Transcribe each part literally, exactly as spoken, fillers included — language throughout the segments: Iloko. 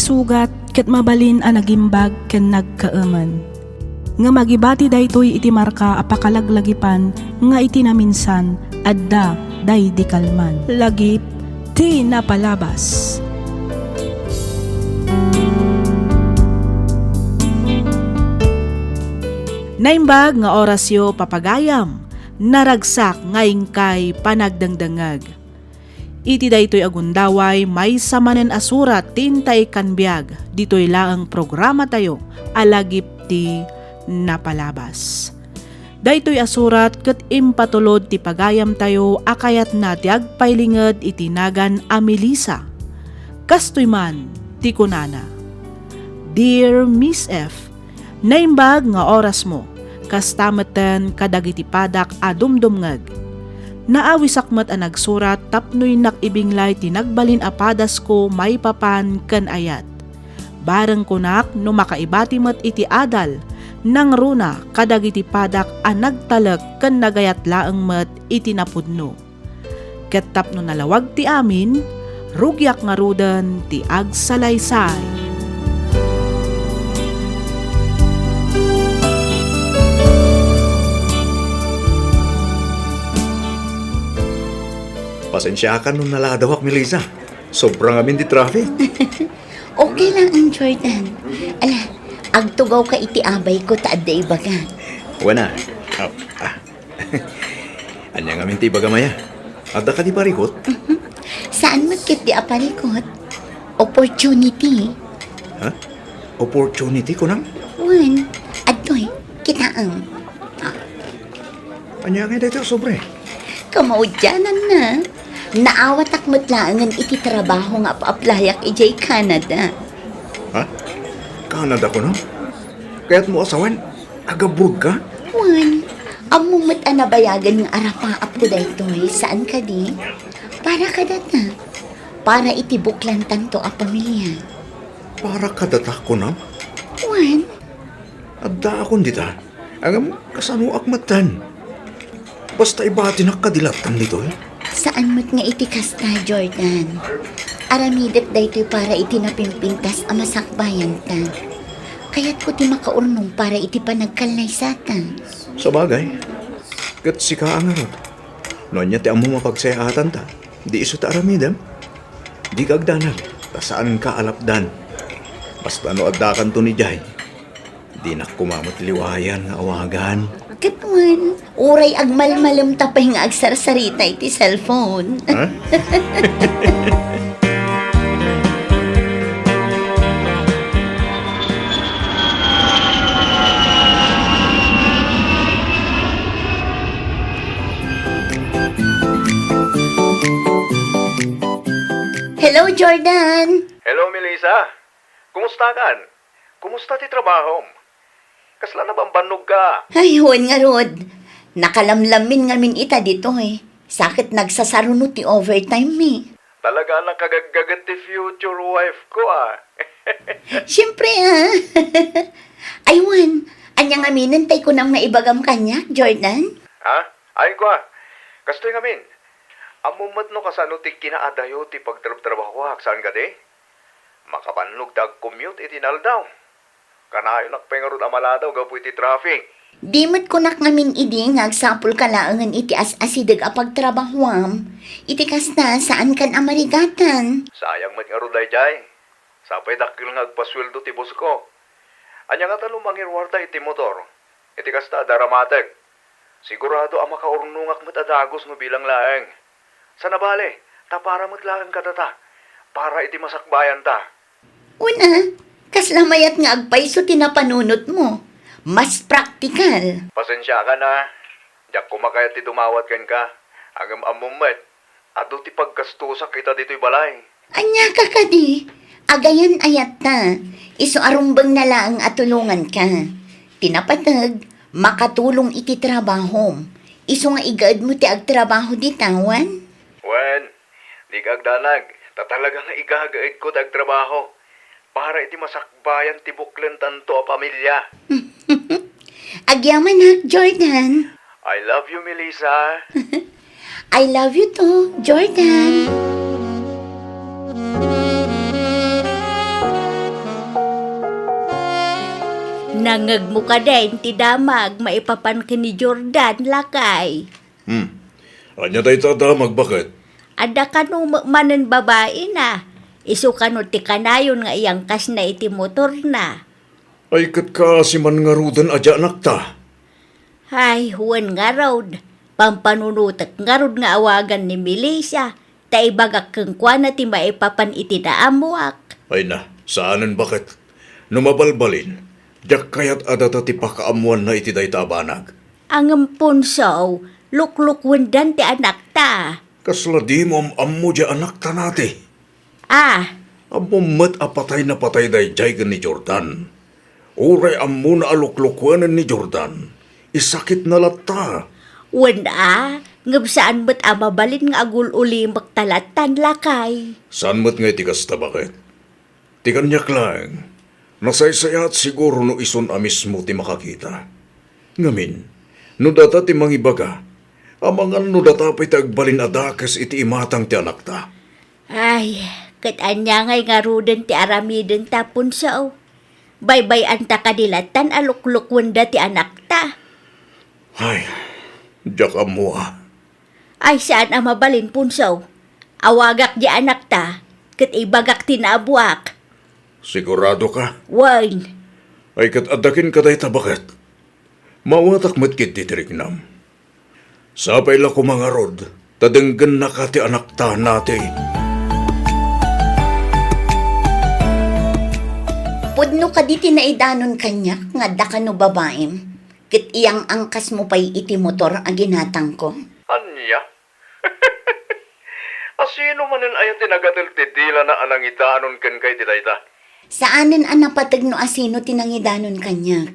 Sugat ket mabalin a nagimbag ken nagkaemen. Ngem agibati daytoy iti marka a pakalaglagipan nga iti naminsan adda daydi kalman. Lagip ti napalabas. Naimbag nga orasyo, papagayam, naragsak nga inkay panagdengdengngeg. Iti daytoy a gundaway, maysa manen a surat ti intay ikkan biag ditoy laeng programatayo a Lagip ti Napalabas. Daytoy a surat ket impatulod ti pagayamtayo a kayatna ti agpailinged iti nagan a Melissa. Kastoy man ti kunana, "Dear Miss F, naimbag nga orasmo, kasta metten kadagiti padak a dumdumngeg. Naawisak met a nagsurat tapno innak ibinglay ti nagbalin a padasko maipapan ken ayat. Bareng kunak no makaibati met iti adal, nangruna kadagiti padak a nagtalek ken nagayat laeng met iti napudno. Ket tapno nalawag ti amin, rugiak ngaruden ti agsalaysay." Pasensiakan no naladawak, Melissa. Sobra ngamin ti traffic. Okay lang, Jordan. Ala, agtugawka iti abayko ta adda ibaga. Wen a. Ah, ah. Ania ngamin ti ibagam aya? Adda kadi parikut? Mhm. Saan met ketdi a parikut? Opportunity. Ha? Opportunity, kunam? Wen, adtoy, kitaem. Ah. Ania ngay daytoy a sobre? Kamaudiananna. Naawatak met laengen iti trabaho nga ap-aplayak idiay Canada. Ha? Canada, kunam? Kayatmo a sawen, agabroad ka? Wen, ammom met a nabayagen nga arapaapko daytoy, saan kadi? Para kadata. Para iti buklantanto a pamilia. Para kadata, kunam? Wen. Addaakon dita. Ngem kasanoak metten? Basta ibatinak kadi latta ditoy? Saan met nga iti kasta, Jordan. Aramidek daytoy para iti napimpintas a masakbayanta. Kayatko ti makaurnong para iti panagkallaysata. Sabagay, ket sika a ngarud. No ania ti ammom a pagsayaatanta, di isu ti aramidem. Dika agdanag, ta saanka a lapdan. Basta no addakanton idiay, dinak koma met liwayan nga awagan. Ket wen, uray agmalmalemta pay nga agsarsarita iti cellphone. Ha? Hello, Jordan! Hello, Melissa! Kumustakan? Kumusta ti trabahom? Kasla nabambannogka? Ay, wen ngarud. Nakalamlamin ngamin ita ditoy. Sa ket nagsasaruno ti overtime mi. Talaga a nakagaggaget ti future wife ko, ah. Siempre, ah. Ay, wen, ania ngaminen tay kunam nga ibagam kaniak, Jordan? Ha? Ay, kua. Kastoy ngamin. Ammom met no kasano ti kinaadayo ti pagtrabtrabahoak, saan kadi? Makabannog ta ag-commute iti naldaw. Kanayonak pay ngarud a maladaw gapu iti traffic. Di met kunak ngamin idi nga agsapulka laengen iti as-asideg a pagtrabahoam. Iti kasta, saankan a marigatan. Sayang met ngarud daydiay. Sapay dakkel nga agpasueldo ti boss ko. Ania ngata no mangiruarta iti motor? Iti kasta, daramatek. Sigurado a makaurnongak met a dagus no bilang laeng. Sana bale, ta para met laeng kadata, para iti masakbayanta. Una, kasla mayat nga agpayso ti napanunotmo. Mas praktikal. Pasensiakan a, diak koma kayat ti dumawat kenka. Ngem ammom met, adu ti paggastosak ita ditoy balay. Ania ka kadi? Agayan-ayatta. Isu a rumbengna laeng a tulonganka. Ti napateg, makatulong iti trabahom. Isu nga igaedmo ti agtrabaho dita, wen? Wen, dika agdanag, ta talaga nga igagaedko ti agtrabaho para iti masakbayan ti buklentanto a pamilia. Agyamanak, Jordan. I love you, Melissa. I love you too, Jordan. Nangngegmo kadin ti damag maipapan ken ni Jordan, lakay? Hmm. Ania dayta a damag, baket? Adda kano met manen babaina. Isu kano ti kanayon nga iyangkasna iti motorna. Ay, ket kaasi man ngaruden a di anakta? Ay, wen ngarud. Pampanunotek ngarud nga awagan ni Melissa, ta ibagak kenkuana ti maipapan iti naammoak. Ay na, saanen, baket. No mabalbalin, diak kayat a data ti pakaammoanna iti dayta a banag. Ngem, Punso, luklukwendan ti anakta. Kasla dimo am-ammo diay anakta, nati? Ah. Ammom met a patay na patay daydiay ken ni Jordan. Uray ammona a luklukuenen ni Jordan, isakitna latta. Wen a, ngem saan met a mabalin nga agul-ulimekta lattan, lakay. Saan met nga iti kasta, baket? Ti kaniak laeng, nasaysayaat siguro no isun a mismo ti makakita. Ngamin, no data ti mangibaga, amangan no data pay ti agbalin a dakes iti imatang ti anakta. Ay, ket ania ngay ngaruden ti aramidenta, Punso? Baybay-anta kadi lattan a luklukuenda ti anakta? Ay, diak ammo a. Ay, saan a mabalin, Punso. Awagak diay anakta, ket ibagak ti naammoak. Sigurado ka? Wen. Ay, ket adda kenka dayta, baket. Maawatak met ketdi ti riknam. Sapay la koma ngarud, ta denggennaka ti anakta, nati. Pudno kadi ti naidanon kaniak nga adda kano babaim, ket iyang-angkasmo pay iti motor a ginatangko? Ania? Asino manen aya ti nagatel ti dilana a nangidanon kenka iti dayta? Saanen a napateg no asino ti nangidanon kaniak.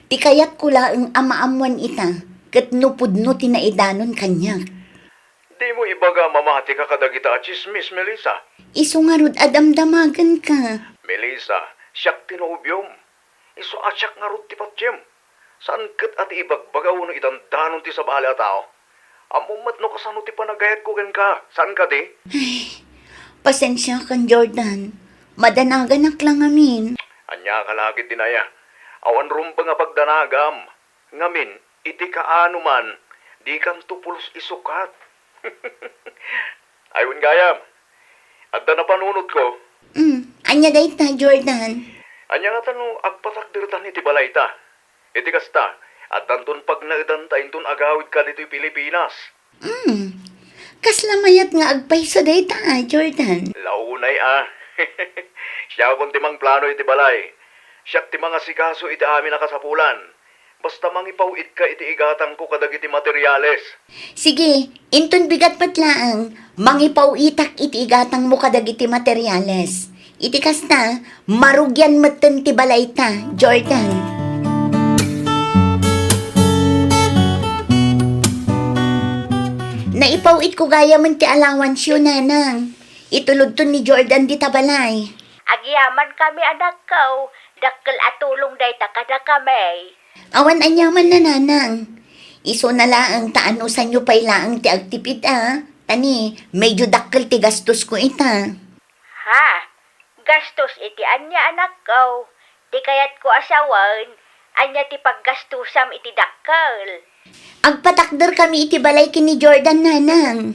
Ti kayatko laeng a maammoan ita, ket no pudno ti naidanon kaniak. Dimo ibaga a mamatika kadagita a tsismis, Melissa? Isu ngarud a damdamagenka. Melissa, siak ti nobiom. Isu a siak ngarud ti patiem. Saan ket a ti ibagbaga wenno idandanon ti sabali a tao. Ammom met no kasano ti panagayatko kenka, saan kadi? Ay, pasensiakan, Jordan. Madanaganak la ngamin. Ania ka la ketdin aya? Awan rumbeng a pagdanagam. Ngamin, iti kaano man, dikanto pulos isukat. Ay, wen gayam, adda napanunotko. Mm, ania dayta, Jordan? Ania ngata no agpatakdertan iti balayta? Iti kasta, addanton pagnaedanta inton agawidka ditoy Pilipinas. Mm, kasla mayat nga agpayso dayta, Jordan? Launay a. Siakon ti mangplano iti balay. Siak ti mangasikaso iti amin a kasapulan. Basta mangipaw-itka iti igatangko kadagiti materiales. Sige, inton bigat met laeng, mangipaw-itak iti igatangmo kadagiti materiales. Iti kasta, marugian metten ti balayta, Jordan. Naipaw-itko gayamen ti allowance-yo, Nanang. Itulodton ni Jordan dita balay. Agyamankami, anakko. Dakkel a tulong dayta kadakami. Awan aniamanna, Nanang. Isuna laeng ta anusanyo pay laeng ti agtipid a. Tani, medyo dakkel ti gastosko ita. Ha? Gastos iti ania, anakko? Ti kayatko a sawen, ania ti paggastosam iti dakkel? Agpatakderkami iti balay ken ni Jordan, Nanang.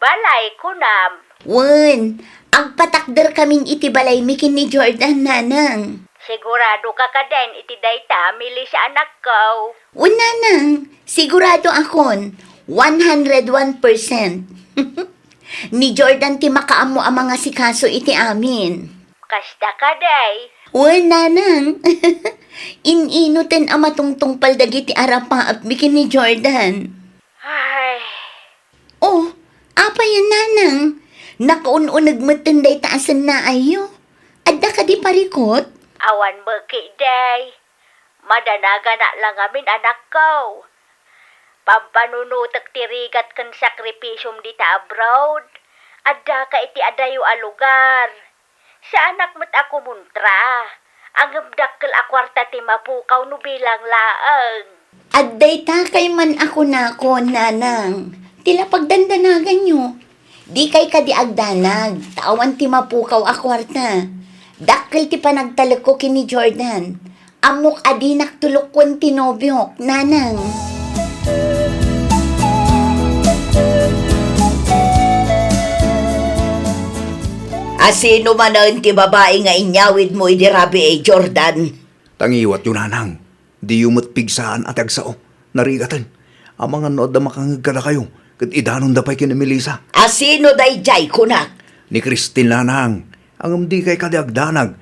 Balay, kunam? Wen, agpatakderkamin iti balaymi ken ni Jordan, Nanang. Siguradoka kadin iti dayta, Melissa, anakko? Wen, Nanang, sigurado akon, one hundred one percent. Ni Jordan ti makaammo a mangasikaso iti amin. Kasta kadi? Wen, Nanang. In-inoten a matungtungpal dagiti arapaapmi ken ni Jordan. Ay. Oh, apay a, Nanang? Nakaun-uneg metten dayta a sennaayyo. Adda kadi parikut? Awan met ketdi. Madanaganak la ngamin, anakko. Pampanunotek ti rigat ken sakripisiom dita abroad. Addaka iti adayo a lugar. Saanak met a kumontra. Ngem dakkel a kuarta ti mapukaw no bilang laeng. Adda itakay man a kunakon, Nanang. Ti la pagdandanaganyo. Dikay kadi agdanag, ta awan ti mapukaw a kuarta. Dakkel ti panagtalekko ken ni Jordan. Ammok a dinak tulokon ti nobiok, nanang. A sino manen ti babai nga inyawidmo idi rabii, Jordan? Tangiwatyo, nanang. Diyo met pigsaan a ti agsao. Narigaten. Amangan no adda makangngeg kadakayo, ket idanonda pay ken ni Melissa. A sino daydiay, kunak? Ni Christine, nanang. Ngem dikay kadi agdanag.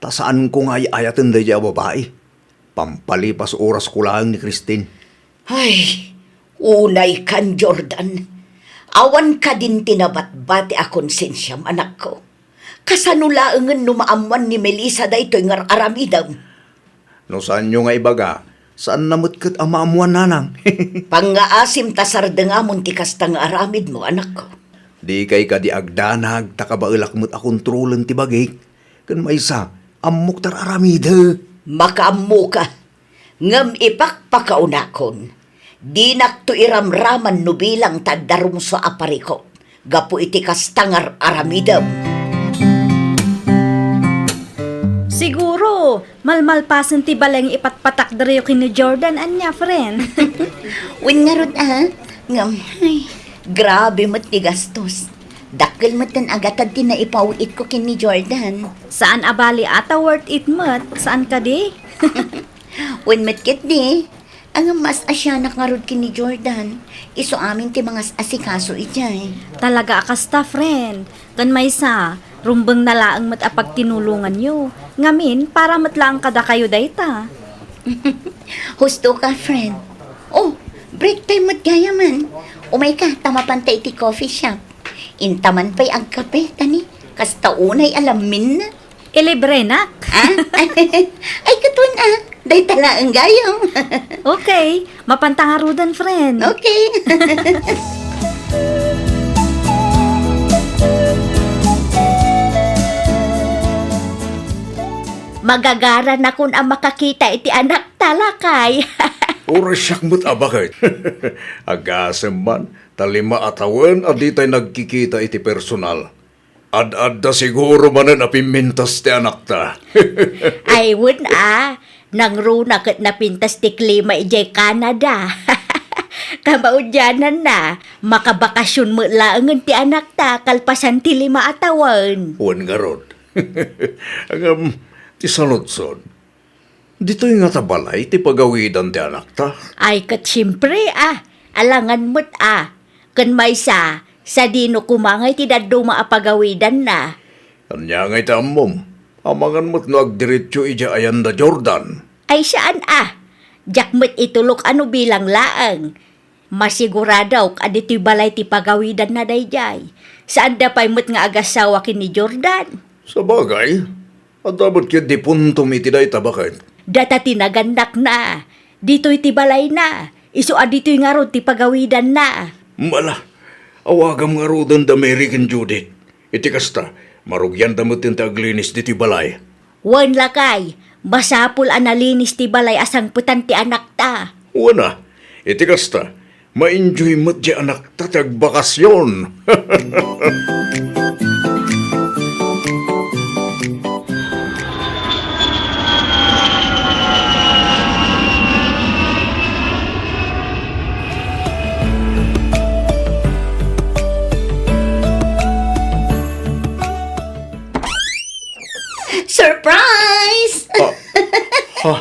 Ta saanko nga ay-ayaten daydiay a babai. Pampalipas orasko laeng ni Christine. Ay, unaykan, Jordan. Awan kadin ti nabatbati a konsensiam, anakko. Kasano laengen no maammuan ni Melissa daytoy nga ar-aramidem? No saanyo nga ibaga, saanna met ket a maammuan, nanang. Pangngaasim ta sardengamon ti kasta nga aramidmo, anakko. Dikay kadi agdanag ta kabaelak met a kontrolen ti bagik. Ken maysa, ammok ta ar-aramidek. Makaammoka. Ngem ipakpakaunakon, dinakto iramraman no bilang ta adda rumsua a parikop gapu iti kasta nga ar-aramidem. Siguro, malmalpasen ti balay nga ipatpatakderyo ken ni Jordan, ania, friend? Wen ngarud, a, ngem, ay, grabe met ti gastos. Dakkel met ti agatad ti naipaw-itko ken ni Jordan. Saan a bali a ta worth it met, saan kadi? Wen met ketdi, ngem maas-asianak ngarud ken ni Jordan. Isu amin ti mangas-asikaso idiay. Talaga a kasta, friend. Ken maysa, rumbengna laeng met a pagtinulonganyo. Ngamin, para met laeng kadakayo dayta. Husto ka, friend. Oh, break time met gayamen. Umayka, ta mapanta iti coffee shop. Intaman pay agkape, tani, kasta unay a lamminna. Ilibrenak? Ah? Ay, ket wen, ah. Dayta laeng gayam. Okay. Mapanta ngaruden, friend. Okay. Magagaranakon a makakita iti anakta, lakay. Uray siak met a baket. Agasem man, ta lima a tawen a ditay nagkikita iti personal. Ad-adda siguro manen a pimmintas ti anakta. Ay, wen a, nangruna ket napintas ti klima idiay Canada. Kamaudiananna, makabakasyon met laengen ti anakta kalpasan ti lima a tawen. Wen ngarud. Ngem, ti saludsod, ditoy ngata balay ti pagawidan ti anakta? Ay, ket siempre, a. Alangan met, a. Ken maysa, sadino koma ngay ti dadduma a pagawidanna? Ania ngay ti ammom? Amangan met no agdiretso idiay ayan da Jordan. Ay, saan, a. Diak met itulok a no bilang laeng. Masiguradok a ditoy balay ti pagawidanna daydiay. Saanda pay met nga agassawa ken ni Jordan. Sabagay, adda met ketdi puntom iti dayta, baket. Data ti nagannakna. Ditoy ti balayna. Isu a ditoy ngarud ti pagawidanna. Ala, awagam ngaruden da Mary ken Judith. Iti kasta, marugianda metten ti aglinis ditoy balay. Wen, lakay, masapul a nalinis ti balay a sangpetan ti anakta. Wen a, iti kasta, ma-enjoy met ti anakta ti agbakasyon. Surprise! Ah, ah,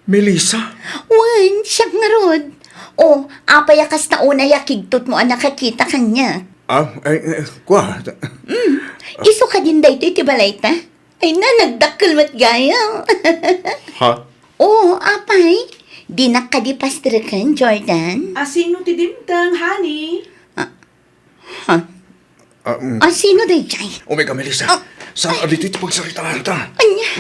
Melissa? Wen, siak ngarud. O, apay a kasta unay a kigtotmo a nakakita kaniak? Ah, ay, eh, kua. Mm, isu kadin daytoy ti balayta? Ay na, nagdakkel met gayam. Ha? O, apay, dinak kadi pastreken, Jordan? A sino ti dimteng, honey? Ah, ha? Ah, mm. A sino daydiay? Umayka, Melissa. Ah. Saan a ditoy ti pagsaritaanta? Ania?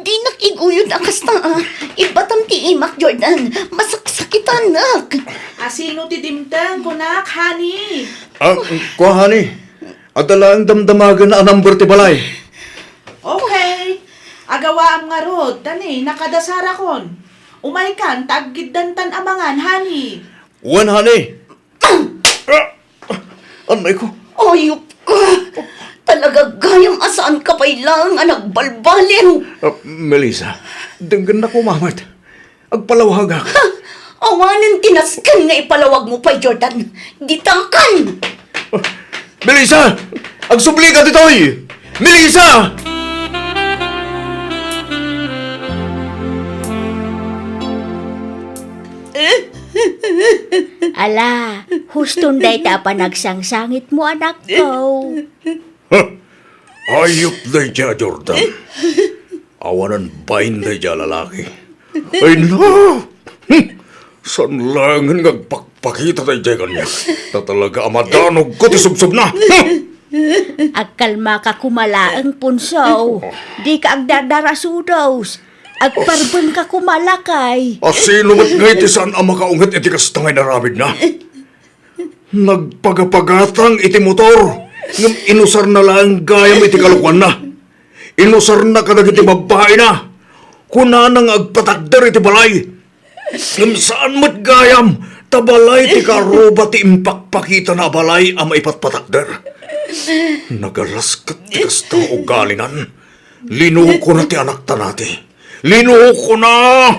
Dinak iguyod a kasta, a. Ibatam ti imak, Jordan. Masaksakitanak. A sino ti dimteng, kunak, honey? Ah, mm, kua, honey. Adda laeng damdamagen a number ti balay. Okay. Agawaam ngarud, tani, nakadasarakon. Umaykan, ta aggiddantan a mangan, honey. Wen, honey. Ah! Anay ko. Ayup ka! Talaga gayam a Saanka pay laeng a nagbalbaliw. Ah, Melissa, denggennak koma met. Agpalawagak. Ha! Awanen ti nasken nga ipalawagmo pay, Jordan. Ditakan! Ah, Melissa! Agsublika ditoy! Melissa! Ala, huston dayta a panagsangsangitmo, anakko. Ha! Ayup daydiay a Jordan. Awanen bain daydiay a lalaki. Ay na! Hmm! Saan laengen nga agpakpakita daydiay kaniak? Ta talaga a madanogko ti subsobna. Hmm! Agkalmaka koma laeng, Punso. Dika agdardarasudos. Agparbengka koma, lakay. A sino met ngay ti saan a makaunget iti kasta nga inaramidna? Nagpagapagatang iti motor, ngem inusarna laeng gayam iti kalokoanna. Inusarna kadagiti babbaina. Kunana nga agpatakder iti balay. Ngem saan met gayam, ta balay ti karuba ti impakpakitana a balay a maipatpatakder. Nagalas ket ti kasta nga ugalinan. Linukona ti anakta nati. Linukona!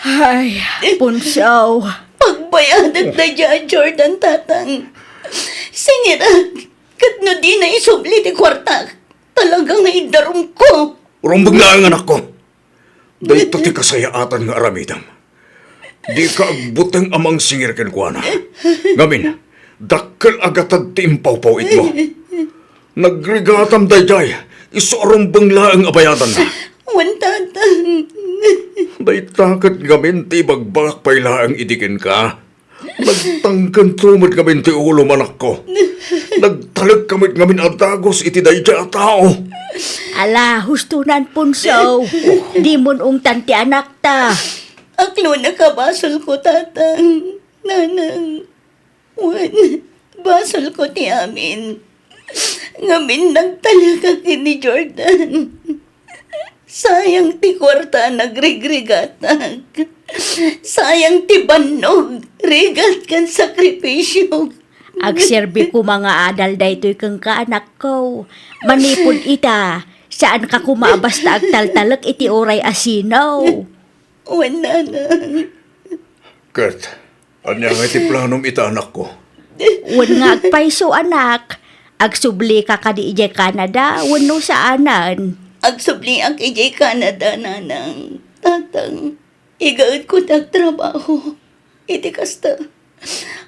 Ay, Punso. Pagbayadak daydiay a Jordan, Tatang. Singirak, ket no dina isubli ti kuartak, talaga nga idarumko. Rumbeng laeng, anakko. Dayta ti kasayaatan nga aramidem. Dika agbuteng a mangsingir kenkuana. Ngamin, dakkel a gatad ti impawpaw-itmo. Nagrigatam daydiay, isu a rumbeng laeng a bayadanna. Wen, Tatang. Dayta ket ngamin ti ibagbagak pay laeng idi kenka. Nagtangkento met ngamin ti ulom, anakko. Nagtalekka met ngamin a dagus iti daydiay a tao. Ala, hustonan, Punso. Dimon ungtan ti anakta. Aklonka a basolko, Tatang, Nanang. Wen, basolko ti amin. Ngamin nagtalekak ken ni Jordan. Sayang ti kuarta a nagrigrigatak. Sayang ti bannog, rigat ken sakripisio. Agserbi koma nga adal daytoy kenka, anakko. Manipud ita, saanka koma a basta agtaltalek iti uray a sino. Wen, Nanang. Ket, ania ngay ti planom ita, anakko? Wen nga agpayso, anak. Agsublika kadi idiay Canada wenno saanen? Agsubliak idiay Canada, Nanang. Tatang, igaedko ti agtrabaho. Iti kasta,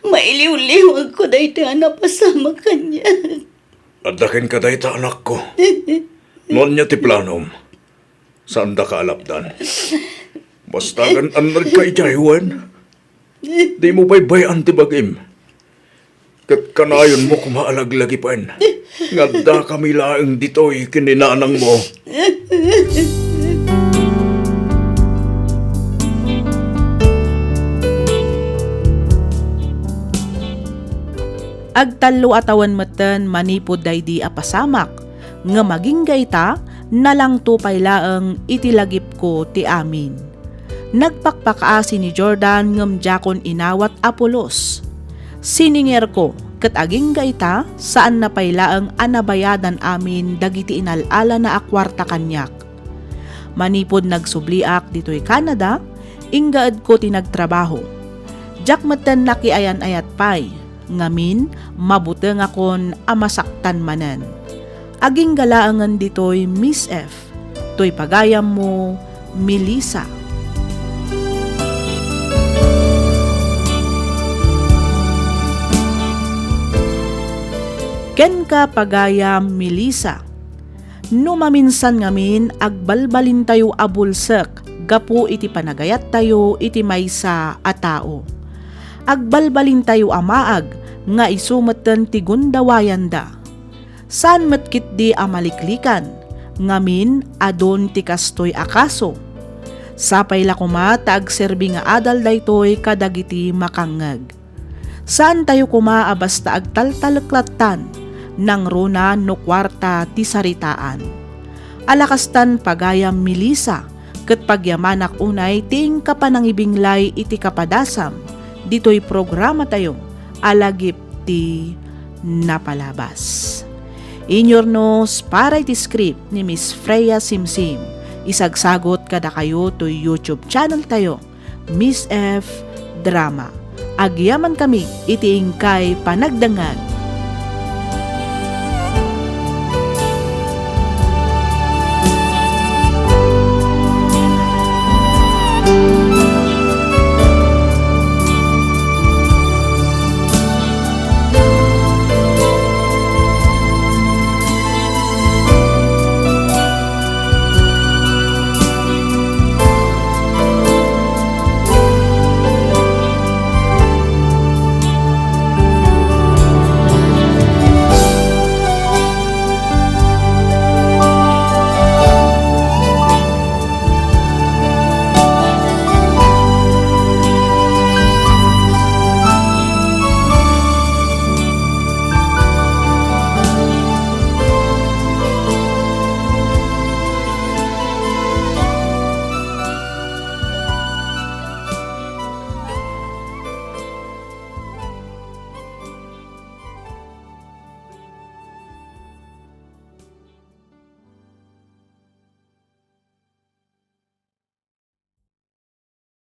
mailiwliwagko daytoy a napasamak kaniak. Adda kenka dayta, anakko. No ania ti planom, saandaka a lapdan. Basta agan-annadka idiay, wen. Dimo baybay-an ti bagim. Ket kanayonmo koma a laglagipen nga addakami laeng ditoy ken ni nanangmo. Agtallo a tawen metten manipud daydi a pasamak, ngem agingga ita, nalangto pay laeng iti lagipko ti amin. Nagpakpakaasi ni Jordan ngem diakon inawat a pulos. Siningerko ket agingga ita, saanna pay laeng a nabayadan amin dagiti inal-alana a kuarta kaniak. Manipud nagsubliak ditoy Canada, inggaedko ti nagtrabaho. Diak metten nakiayan-ayat pay. Ngamin, mabutengakon a masaktan manen. Agingga laengen ditoy Miss F, toy pagayammo, Melissa. Kenka, pagayam Melissa. No maminsan ngamin, agbalbalintayo a bulsek gapu iti panagayattayo iti maysa a tao. Agbalbalintayo a maag nga isu metten ti gundawayanda. Saan met ketdi a maliklikan, ngamin, adun ti kastoy a kaso. Sapay la koma ta agserbi nga adal daytoy kadagiti makangngeg. Saantayo koma a basta agtaltalek lattan, nangruna no kuarta ti saritaan. Ala kastan, pagayam Melissa, ket pagyamanak unay ti inka panangibinglay iti kapadasam ditoy programatayo a Lagip ti Napalabas. Inyurnos para iti script ni Miss Freya Simsim. Isagsagot kadakayo toy YouTube channel tayo, Miss F Drama. Agyaman kami iti inkay panagdangag.